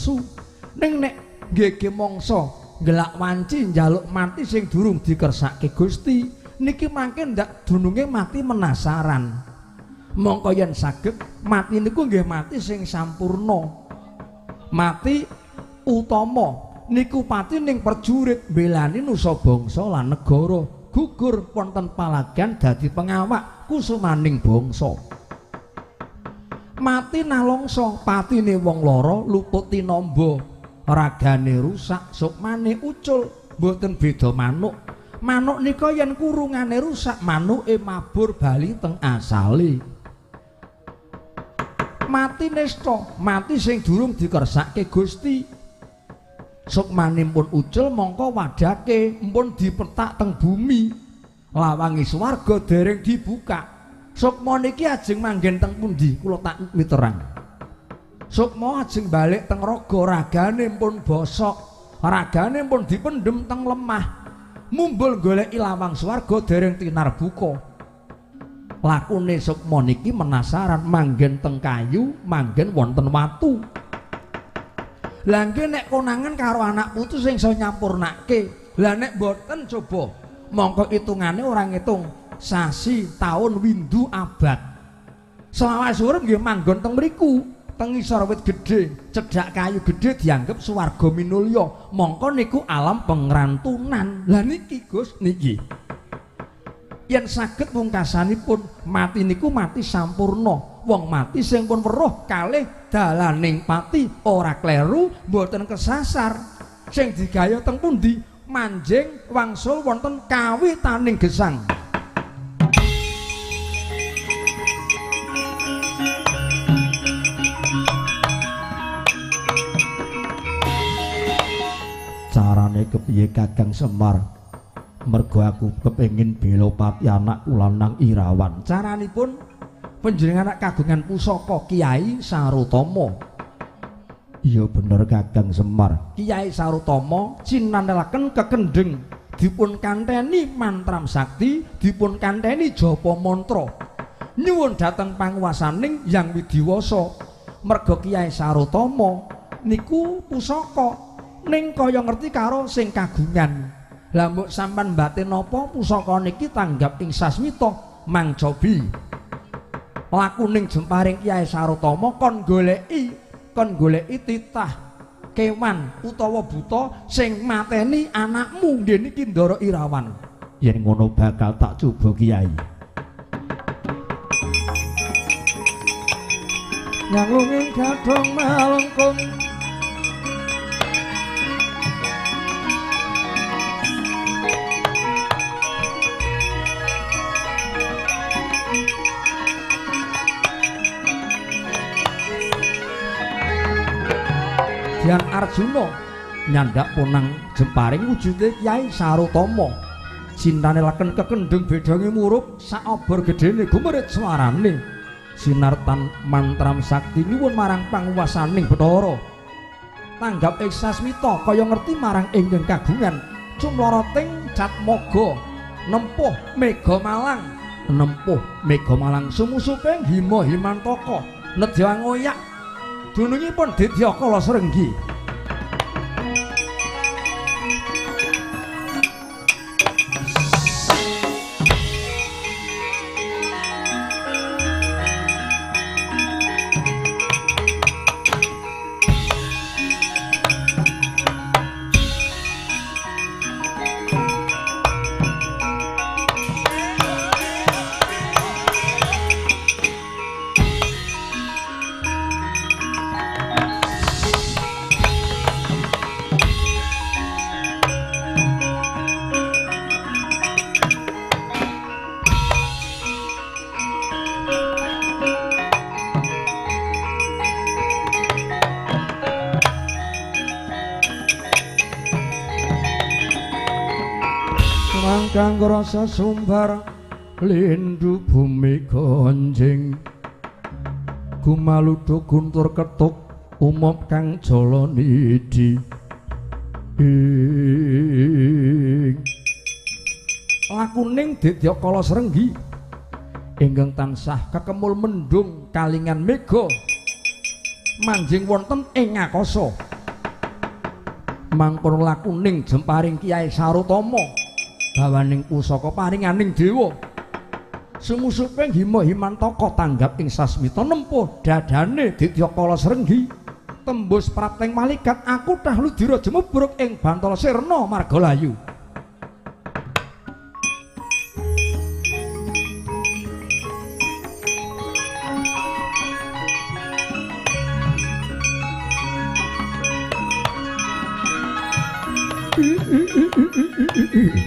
nesu. Ning nek nggih mangsa ngelak wanci njaluk mati sing durung dikersake Gusti niki mangke ndak dununge mati menasaran. Mongko yen saged mati niku nggih mati sing sampurna. Mati utama niku pati ning perjurit mbelani nusa bangsa lan negara, gugur wonten palagan dadi pengawak kusumaning bangsa. Mati nalongso patine wong lara luput tinamba, ragane rusak, sukmane ucul, mboten beda manuk. Manuk nika yen kurungane rusak, manuke mabur bali teng asale. Mati nesta, mati sing durung dikersake Gusti. Sukmane pun ucul mongko wadake mpun dipetak teng bumi. Lawangi swarga dereng dibuka. Sukma niki ajeng manggen teng pundi? Kula tak miterang. Sukma ajeng balik teng raga, ragane pun bosok, ragane pun dipendhem teng lemah. Mumbul goleki lawang swarga dereng tinarbuka. Lakune sukma niki menasaran manggen teng kayu, manggen wonten watu. Lah nggih nek konangan karo anak putu sing iso nyampurnake. Lah nek mboten coba mongko hitungane ora ngitung sasi, taun, windu, abad. Selawase urip nggih manggon teng mriku, teng ngisor wit gedhe, cedhak kayu gedhe dianggep swarga minulya. Mongko niku alam pengrantunan. Lah niki Gus niki. Yen saged pungkasanipun mati niku mati sampurna. Wong mati sing pun weruh kalih dalaning pati ora kleru, mboten kesasar. Sing digaya teng pundi? Manjing wangsul wonten kawitaning gesang. Carane kepiye Kakang Semar? Mergo aku kepengin bela pati anakku lanang Irawan. Caranipun panjenengan kagungan pusaka Kiai Sarotama. Iya bener Kakang Semar. Kiai Sarotama cinanelaken kekendheng, dipun kanteni mantram sakti, dipun kanteni japa mantra. Nyuwun dhateng panguwasaning Hyang Widiwasa. Mergo Kiai Sarotama niku pusaka ning kaya ngerti karo sing kagungan. Lah mbok sampean batin napa pusaka niki tanggap ing sasmita mangcobi. Lakuning jemparing Kiai Sarotama kon goleki titah kewan utawa buta sing mateni anakmu nggih niki Ndara Irawan. Yen ngono bakal tak coba Kiai. Nyangunging gadhong malengkung Dian Arjuna nyandak punang jemparing wujude Kyai Sarotama. Cintane laken kekendheng bedhange murup saobor gedhene gumerit swarane. Sinartan mantram sakti nyuwun marang panguwasaning Bathara. Tanggap ing sasmita kaya ngerti marang ingkang kagungan. Cumloroting Catmoga nempuh Mega Malang, nempuh Mega Malang sumusuping Hima Himantaka nedya ngoyak. Dunungipun Ditya Kala Srenggi. Kang rasa sumbar lindu bumi gonjing gumaludu guntur ketuk umop kang jala nidi ing lakuning Ditya Kala Srenggi ingkang tansah kekemul mendung kalingan mega manjing wonten ing akasa. Mangkono lakuning jemparing Kyai Sarotama bawaning pusaka paringaning dewa. Sumusuping hima himantaka tanggap ing sasmita nempuh dadane Ditya Kala Srenggi tembus prapteng malikat aku tah ludira jemebruk ing bantal sirna margalayu.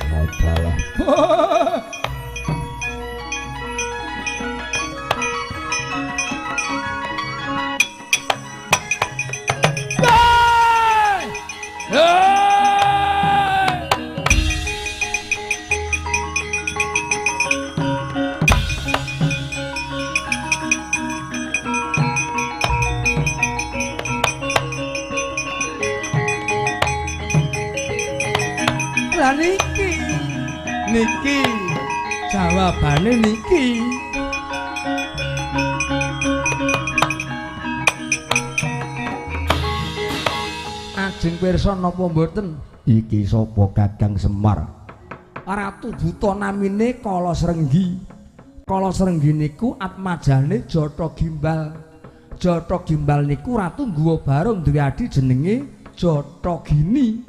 Adalah. Lah niki, niki jawabane niki. Ajeng pirsa napa mboten? Iki sapa Kakang Semar? Ratu Buta namine Kala Srenggi. Kala Srenggi niku atmajane Jata Gimbal. Jata Gimbal niku ratu Guwa Barung duwe adi jenenge Jata Gini.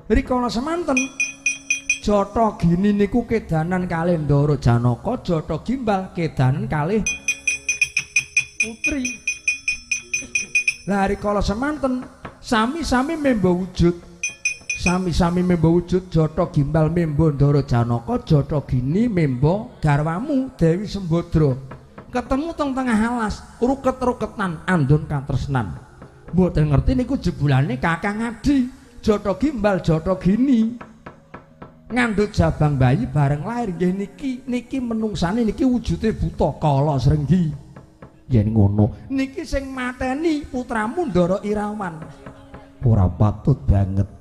Rikala semanten Jata Gini niku kedanan kalih Ndara Janaka, Jata Gimbal kedanan kalih putri. Lah rikala semanten sami-sami memba wujud. Sami-sami memba wujud Jata Gimbal memba Ndara Janaka, Jata Gini memba garwamu Dewi Sembadra. Ketemu teng tengah alas, ruket-ruketan andun katresnan. Mboten ngerti niku jebulane Kakang Adi. Jata Gimbal Jata Gini ngandhut jabang bayi bareng lahir nggih niki, niki menungsane niki wujude buta Kala Srenggi. Yen ngono niki sing mateni putramu Ndara Irawan. Ora patut banget.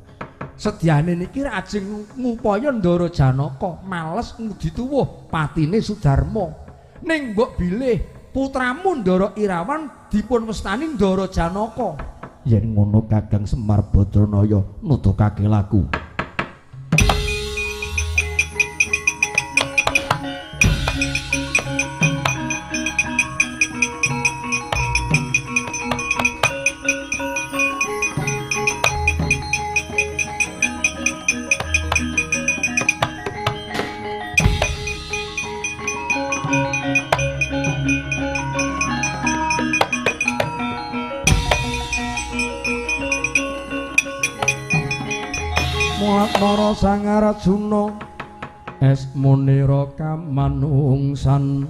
Sedyane niki ajeng ngupaya Ndara Janaka males ngudi tuwuh patine Sudarma. Ning mbok bilih putramu Ndara Irawan dipun wastani Ndara Janaka. Yen ngono Kakang Semar Badranaya nutukake laku. Nara Sang Arjuna esmunira kamanungsan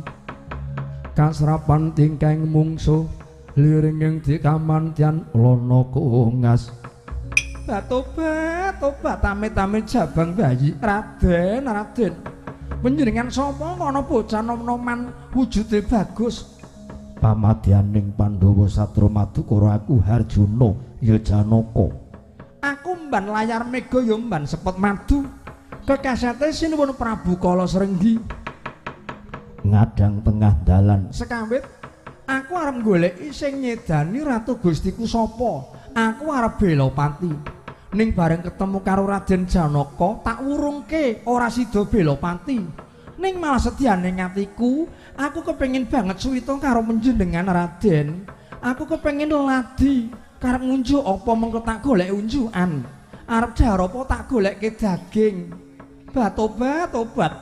kasrapan tingkang mungsuh liringing dikamantyan lana kungas. Tobat tobat amit-amit jabang bayi. Raden, Raden, panjenengan sapa ana bocah nom-noman wujude bagus? Pamadyaning Pandhawa Satra Madukara aku Harjuna ya Janaka. Aku mban layar mega ya mban sepet madu. Kekasete sinuwun Prabu Kala Srenggi. Ngadang tengah dalan. Sekawit aku arep goleki sing nyedani Ratu Gustiku sapa? Aku arep bela pati. Ning bareng ketemu karo Raden Janaka tak wurungke ora sida bela pati. Ning malah sedyane atiku, aku kepengin banget suwita karo panjenengan Raden. Aku kepengin ladi. Karep ngunjuk apa mengko tak golek unjukan. Arep dahar apa tak golekke daging. Batobat tobat.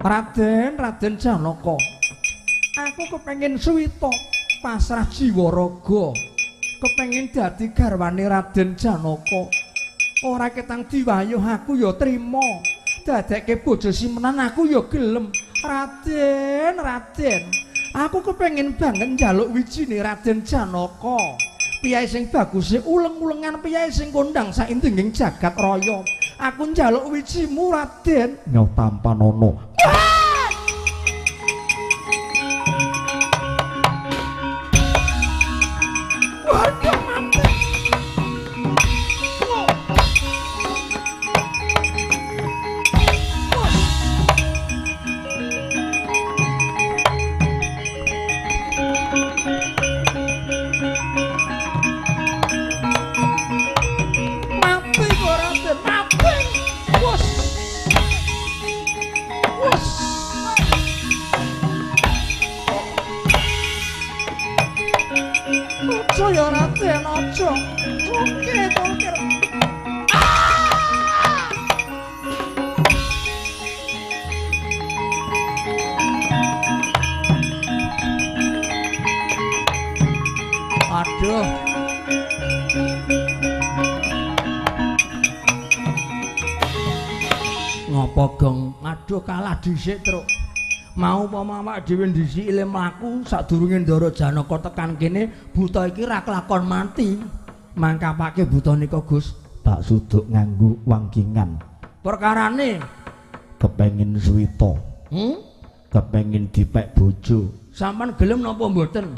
Raden, Raden Janaka. Aku kepengin suwita pasrah jiwa raga. Kepengin dadi garwane Raden Janaka. Ora ketang diwayuh aku ya trima. Dadekke bojo simenan aku ya gelem. Raden, Raden. Aku kepengin banget njaluk wijine Raden Janaka. Piyae sing baguse uleng-ulengan, piyae sing kondang saindenging jagat raya. Aku njaluk wijimu Raden. Nyo tampanana. Waduh mati. Mati. Aja. Oke, oke. Aduh. Ngopo gong? Aduh kalah dhisik, Truk. Mau apa awak dhewe ndhisiki le mlaku sadurunge Ndara Janaka tekan kene, buta iki ra kelakon mati. Mangkapake buta nika, Gus. Tak suduk nganggo wangkingan. Perkarane kepengin suwita. Kepengin dipek bojo. Sampeyan gelem napa mboten?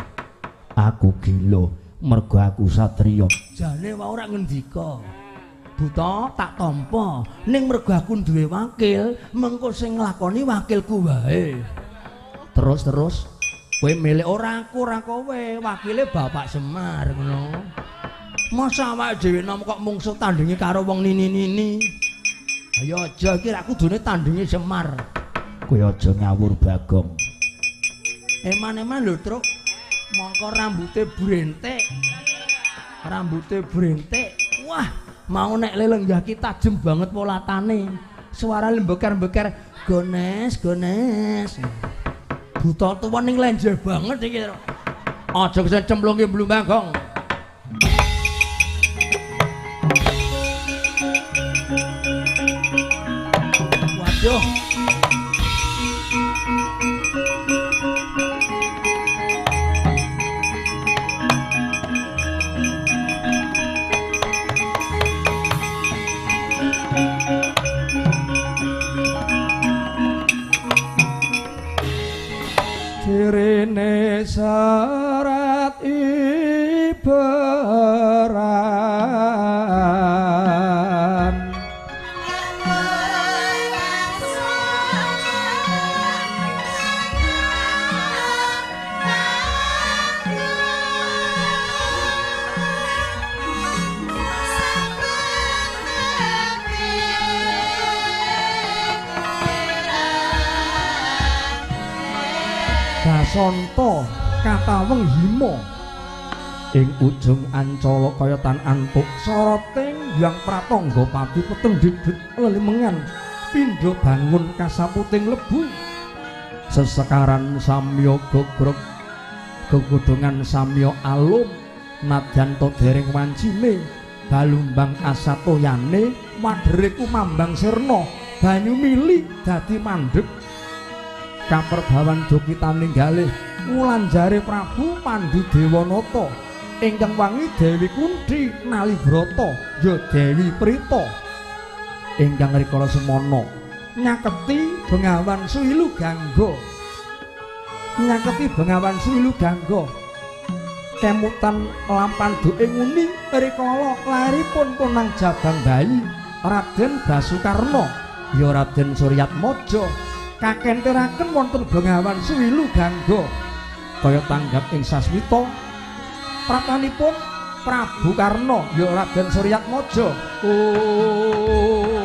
Aku gila mergo aku satriya. Jane wae ora ngendika. Buta tak tampa, ning mergo aku duwe wakil, mengko sing nglakoni wakilku wae. Terus kowe milih ora aku ora kowe, wakile Bapak Semar ngono. Masa awake dhewe nom kok mungsuh tandinge karo wong nini-nini. Ayo aja iki rak kudune tandinge Semar. Kowe aja ngawur Bagong. Eman-eman lho, Truk. Mongko rambute brentek. Rambute brentek. Wah, mau nek lelenggah ki tajem banget polatane. Suara lembeker-beker, gones, gones. Buta tuwa ning lenjeh banget iki. Aja kesen cemplungke blumbang, Gong. Waduh. Cirine serat iberan Dasanta kataweng hima ing ujung ancala kaya tan antuk soroting Hyang Pratangga pati peteng didit lelimengan pindha bangun kasaputing lebu sesekaran samya gogrog gegodhongan samya alum nadyan to dereng wancine balumbang asatoyane wadhere kumambang sirna banyu mili dadi mandheg kaperbawan dokitaning galih wulanjare Prabu Pandu Dewanata ingkang wangi Dewi Kunthi Nalibrata ya Dewi Prita ingkang rikala semana nyaketi Bengawan Suwilu Gangga nyaketi Bengawan Suwilu Gangga kemutan lampan duke nguni rikala lairipun punang jabang bayi Raden Basukarna ya Raden Suryatmaja kakenteraken wonten Bengawan Suwilu Gangga kaya tanggap ing sasmita pratanipun Prabu Karna ya Raden Suryatmaja. Om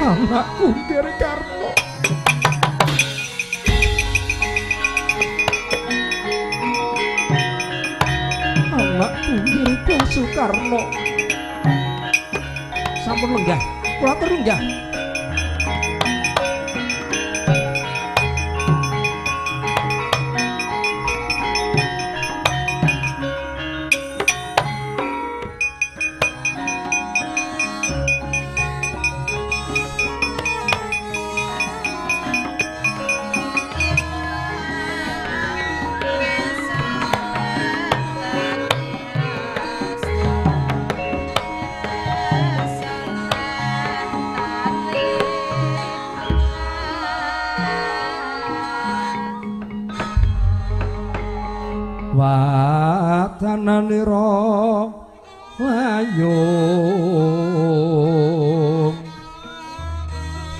Om anakku Ger Karno anakku Ger Sukarno sampun lenggah kula atur lenggah. Wadananira layung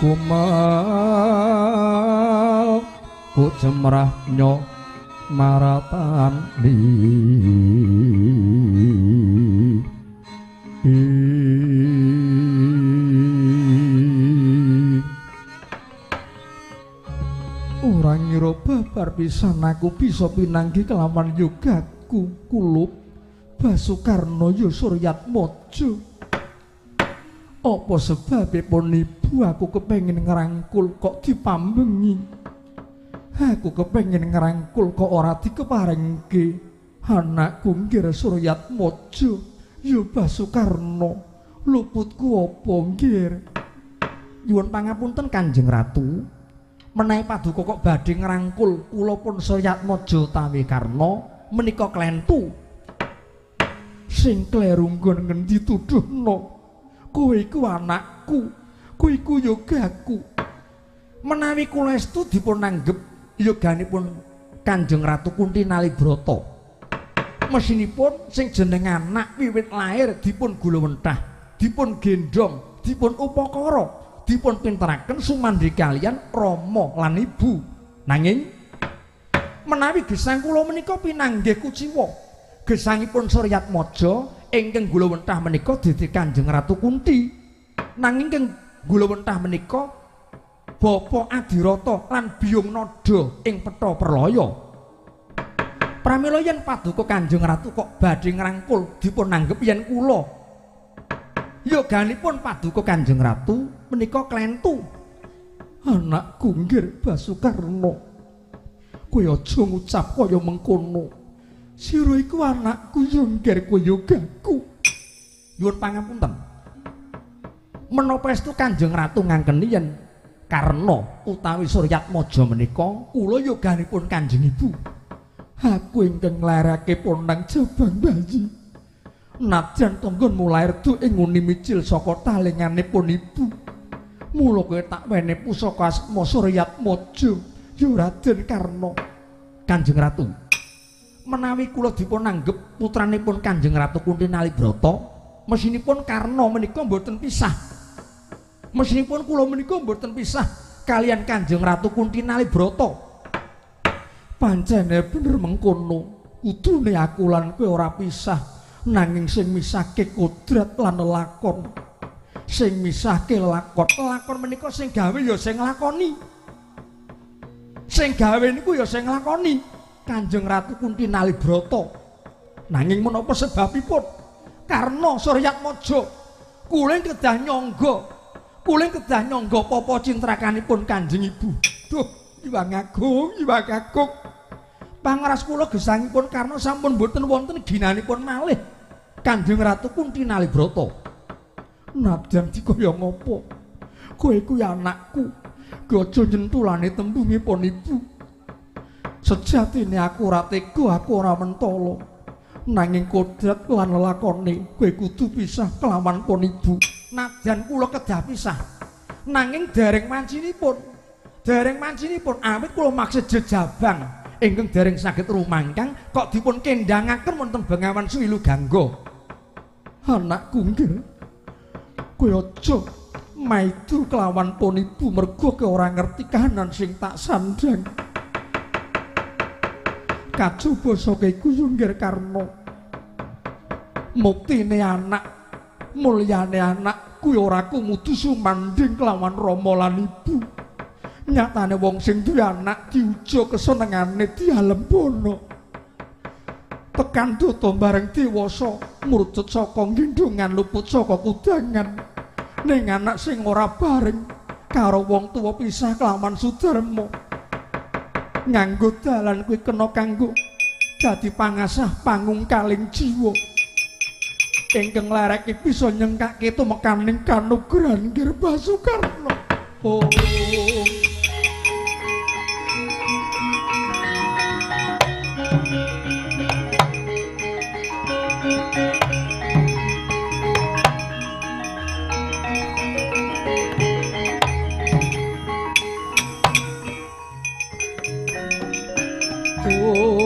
Kumel kujemrah nyo maratani. Ora ngira babar pisan aku bisa pinanggih kelawan yogaku kulup Basukarna ya Suryatmaja. Apa sebabe pun ibu aku kepengin ngrangkul kok dipambengi. Aku kepengin ngrangkul kok ora dikeparengke. Anakku nggir Suryatmaja ya Basukarna, luputku apa nggir? Nyuwun pangapunten Kanjeng Ratu, menawi paduka kok badhe ngrangkul kula pun Suryatmaja utawi Karna menika klentu. Sing kleru nggon ngendi tuduhno? Kowe iku anakku, kowe iku yogaku. Menawi kula estu dipun anggep yoganipun Kanjeng Ratu Kunti Nalibrata. Mesinipun sing jeneng anak wiwit lair dipun gulawentah, dipun gendhong, dipun upakara, dipun pinteraken sumandhi kaliyan rama lan ibu. Nanging menawi gesang kula menika pinanggih kuciwa, gesangipun Suryatmaja ingkang gulawentah menika dadi Kanjeng Ratu Kunti. Nanging ingkang gulawentah menika Bapa Adirata lan Biyung Nada ing Petha Perlaya. Pramila yen paduka Kanjeng Ratu kok badhe ngrangkul dipun anggep yen kula yoganipun paduka Kanjeng Ratu menika klentu. Anakku nggir Basukarna, kowe aja ngucap kaya mengkono. Sira iku anakku ya nggir, kowe yogaku. Nyuwun pangapunten. Menapa estu Kanjeng Ratu ngangkeni yen Karna utawi Suryatmaja menika kula yoganipun Kanjeng Ibu? Aku ingkang nglairake ponang jabang bayi. Najan tanggonmu lair du ing nguni micil saka talenganipun ibu. Mula kowe tak wene pusaka asma Suryatmaja ya Raden Karna. Kanjeng Ratu, menawi kula dipun anggep putranipun Kanjeng Ratu Kunti Nalibrata, mesinipun Karna menika mboten pisah. Mesinipun kula menika mboten pisah kaliyan Kanjeng Ratu Kunti Nalibrata. Pancene bener mengkono, kudune aku lan kowe ora pisah, nanging sing misahke kodrat lan lelakon. Sing misahke lelakon, lelakon menika sing gawe ya sing nglakoni. Sing gawe niku ya sing nglakoni Kanjeng Ratu Kunti Nalibrata. Nanging menapa sebabipun Karna Suryatmaja kula kedah nyangga, kula kedah nyangga papa cintrakanipun Kanjeng Ibu. Duh, Iwang Agung, Iwang Agung. Pangaras kula gesangipun Karna sampun boten wonten ginanipun malih Kanjeng Ratu Kunti Nalibrata. Nadyan dikaya ngapa? Kowe kuwi anakku. Kowe aja nyentulane tembungipun ibu. Sejatine aku ora tega, aku ora mentala. Nanging kodrat lan lelakone kowe kudu pisah kelawan pun ibu. Nadyan kula kedah pisah. Nanging dereng mancinipun, dereng mancinipun awit kula maksud jejabang ingkang dereng saged rumangkang kok dipun kendhangaken wonten Bengawan Suwilu Gangga. Anakku nggih, kowe aja maidu kelawan pun ibu mergo kowe ora ngerti kahanan sing tak sandhang. Kajaba saka iku nggir Karna. Muktine anak, mulyane anak kuwi ora kumudu sumandhing kelawan rama lan ibu. Nyatane wong sing duwe anak diuja kesenengane dialembono. Tekan data bareng dewasa mrucut saka gendhongan luput saka kudangan. Ning anak sing ora bareng karo wong tuwa pisah kelawan sudarma. Nganggo dalan kuwi kena kanggo dadi pangasah pangungkaling jiwa. Ingkang lereke bisa nyengkake tumekaning kanugrahan Nggir Basukarna. Oh. Oh.